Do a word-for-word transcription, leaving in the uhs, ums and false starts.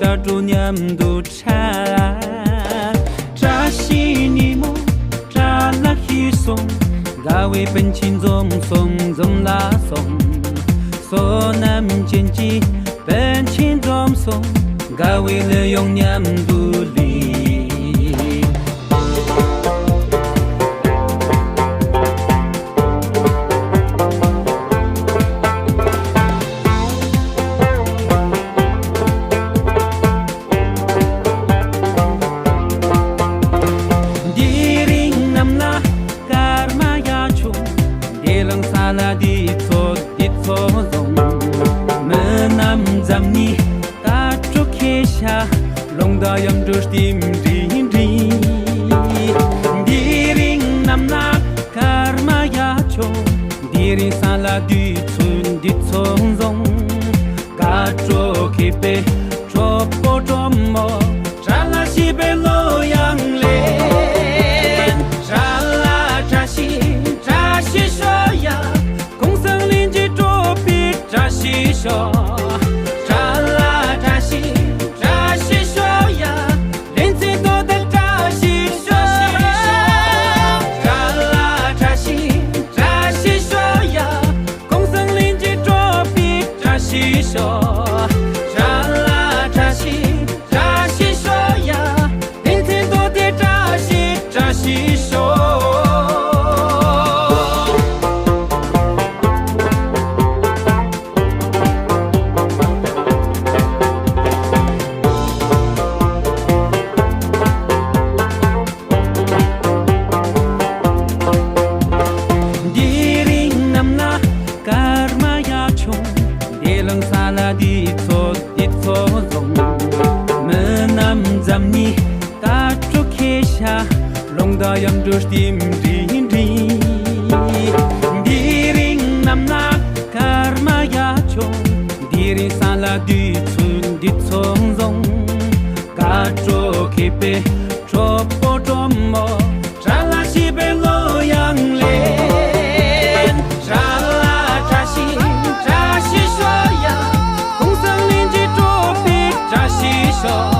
སྐྲ་གྲོགས་མཉམ་དུ་འཕྲད། བཀྲ་ཤིས་ཉིན་མོ་བཀྲ་ལ་ཤིས་སོང་། དགའ་བའི་པཎ་ཆེན་འཛོམས་སོང་། འཛོམས་ལ་སོང་། བསོད་ནམས་ཅན་གྱི་པཎ་ཆེན་འཛོམས་སོང་། དགའ་བའི་གླུ་ཡང་མཉམ་དུ་ལུས། དེ་རིང་གནམ་ལ་སྐར་མ་ཡག་བྱུང་། དེ་རིང་ས་ལ་དུས་ཚོད་དུས་ཚོད་བཟང་། མི་རྣམས་འཛོམས་ནས་སྐར་གྲོགས་ཁེལ་ཤག་རླུང་རྟ་ཡུམ་གྲུ་རྟེན་འབྲེལ་འགྲིག་དེ་རིང་གནམ་ལ་སྐར་མ་ཡག་བྱུང་། དེ་རིང་ས་ལ་དུས་ཚོད་དུས་ཚོད་བཟང་། སྐར་གྲོགས་ཁེལ་པས་གྲོགས་པོ་གྲོགས་མོ། བཀྲ་ལ་ཤིས་པའི་གླུ་དབྱངས་ལེན། བཀྲ་ལ་བཀྲ་ཤིས་བཀྲ་ཤིས་ཤོག་ཡ། གུང་སེང་གླིང་གི་གྲོགས་པོའི་བཀྲ་ཤིས་ཤོག་བཀྲ་ལ་བཀྲ་ཤིས་བཀྲ་ཤིས་ཤོག་ཡ། ལེ་ཚན་དོན་ལྡན་བཀྲ་ཤིས་ཤོག་བཀྲ་ལ་བཀྲ་ཤིས་བཀྲ་ཤིས་ཤོག་ཡ། གུང་སེང་གླིང་གི་གྲོགས་པོའི་བཀྲ་ཤིས་ཤོག་བཀྲ་ལ་བཀྲ་ཤིས་བཀྲ་ཤིས་ཤོག་ཡ། ཕན་ཚུན་དོ་དེ་བཀྲ་ཤིས་བཀྲ་ཤིས་ཤོག་དེ་རིང་གནམ་ལ་སྐར་མ་ཡག་བྱུང་། དེ་རིང་ས་ལ་དུས་ཚོད་དུས་ཚོད་བཟང་། མི་རྣམས་འཛོམས་ནས་སྐར་གྲོགས་ཁེལ་ཤག་རླུང་རྟ་ཡུམ་གྲུ་རྟེན་འབྲེལ་འགྲིག་དེ་རིང་གནམ་ལ་སྐར་མ་ཡག་བྱུང་། དེ་རིང་ས་ལ་དུས་ཚོད་དུས་ཚོད་བཟང་། སྐར་གྲོགས་ཁེལ་པས་གྲོགས་པོ་གྲོགས་མོ། བཀྲ་ལ་ཤིས་པའི་གླུ་དབྱངས་ལེན། བཀྲ་ལ་བཀྲ་ཤིས་བཀྲ་ཤིས་ཤོག་ཡ། གུང་སེང་གླིང་གི་གྲོགས་པོའི་བཀྲ་ཤིས་ཤོག